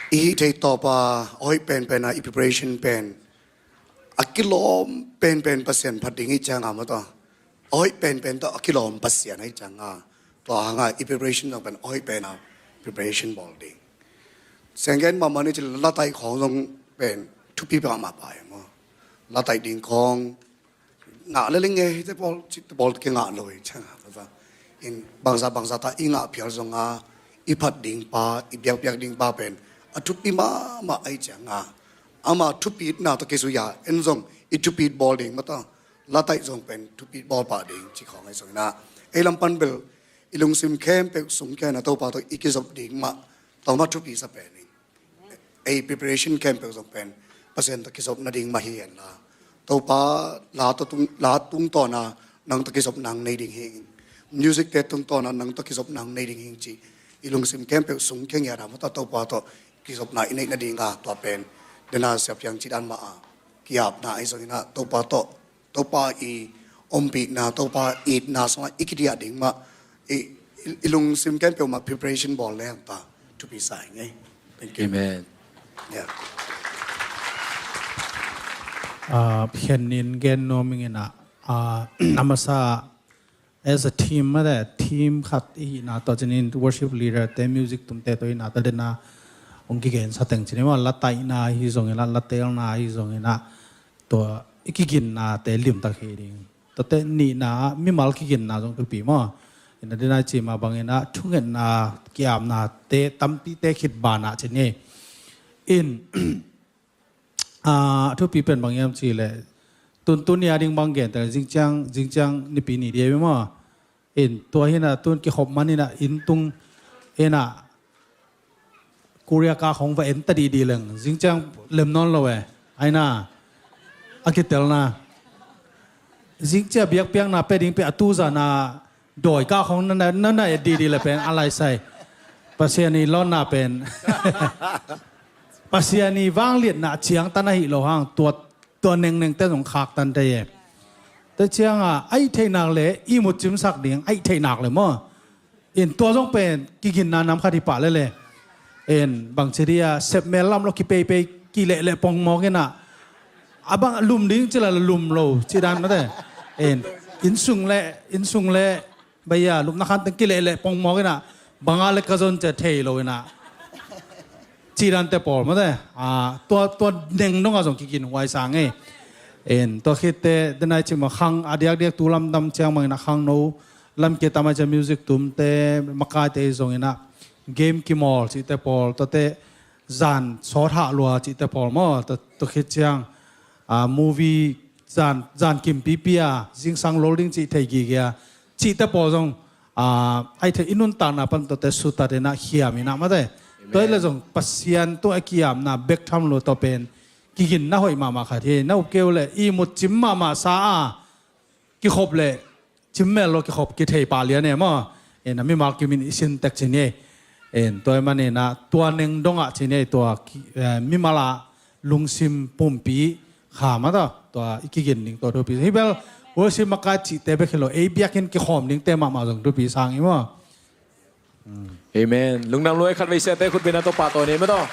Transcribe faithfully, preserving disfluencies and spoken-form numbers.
I hih theih tawpa a hoih penpen a i preparation pen a kilawm penpen Pasian phat ding i cianga maw tawh, a hoih penpen tawh a kilawm Pasian a i cianga, tua hanga i preparation zong pen a hoih pen a preparation bawl ding. Sianggen mahmah ni ci lataih khawng zong pen thupi pah mah pai maw. Lataih ding khawng ngah le leng e, hite pawl cite pawl kingah lo hi cianga. In bangza bangza ta i ngah phial zonga i phat ding pa, i biakpiak ding pa pen a thupi mahmah ahi cianga, ama thupitna tawh kisuia en zong i thupit bawl ding mata, lataih zong pen thupit bawl pah ding ci khawng ahi zongina, ei lampan bel i lungsim khempeuh sung kiana Topa tawh i kizop ding mah tawmah thupi sa pen in. Ei preparation khempeuh zong pen Pasian tawh kizop nading mah hi henla, Topa la tawh tung, la tungtawna nang tawh kizop nang nei ding hi. Music te tungtawna nang tawh kizop nang nei ding hi ci i lungsim khempeuh sung khengiana mata Topa tawh kizopna i neih nadinga tua pen dena siapiang cidan mah a kiapna ahi zongina Topa tawh, Topa i ompihna, Topa itna sungah i kidiah ding mah i, i, i lungsim khempeuh mah preparation bawl leng ta thupi sa hi ngei. Thank you. Amen. Yeah. Ah, khen nin gen nuam ing ina, ah, a masa as a team mate, team khat i hihna tawh cinin worship leader te, music tumte tawh hihna tawh dena hong kigensa teng cinin maw, la taihna hi zongin ah, la telna hi zongin ah, tua i kiginnate limtak hi ding. Tuate nihna ah mimal kiginna zong thupi maw. Ina dena i ci mah bangin ah thungetna kiamnate tampite khit banah cinin. In a thupi pen bang hiam cih leh, tun tun ni a ding bang gen ta, zingciang, zingciang nipi ni dia maw. In tua hi na tun kikhop man hi na inn tung hi na, Korea ka khong va en ta dih dih leng, zingciang lem nawn lo e, ai na, a kitelna. Zingciang biakpiakna pe ding pe a tu zana dawi ka khong na, na, na, na et dih dih le pen a lai sai. Pasian i lawnna pen Pasian i vangliatna ciang tan ahi lo hang, tua, tua nengneng te zong khak tan te ye. Te cianga, ai theinak le, i mut cimsak ding, ai theinak le maw. In tua zong pen, kiginna nam khat hi pah le le. In bangci dia, sep mel lam lo kipeipei, kileh leh pongmawk ina. A bang lum ding cila lum lo, cidan mate. In, in sung le, in sung le, Baya, lupna khan teng kileh leh pongmawk ina, banga le ka zon cia thei lo ina. Cidante pawl mate, tua, tua neng donga zong kigin huai sang e. En, tua khitte, denai cima khang, a diakdiak tu lamdam ciang mang ina khang no, lam kia tamai cia music tumte, makaite zong ina, game kimawl cite pawl, tuate zan sawt hah lua cite pawl maw, tua, tua khit ciang, a, movie zan, zan kim pipi a, zingsang lol ding cih thei gige a, cihte pawl zong, a, ai thei i nuntakna pan tuate sutat ina khiam ina mate. Tua ile zong Pasian tung a kiamna bek tham lo tua pen kiginna hoih mahmah khat hi. Na upkeu le i mut cim mahmah sa a kikhop le cimmel lo kikhop kithei pah lian e maw. En a mimal kimin i sin tek cin e. En tua i man ina tua neng dongah cin e tua mimal a lungsim pumpi kha mata tua i kigin ding tua thupi. Hi bel worship makai cihte bek hi lo ei biakinn kikhawm dingte mahmah zong thupi sang i maw. Amen. Lungdam lua e, khat vei siate khutbetna tawh pahtawi ni mata.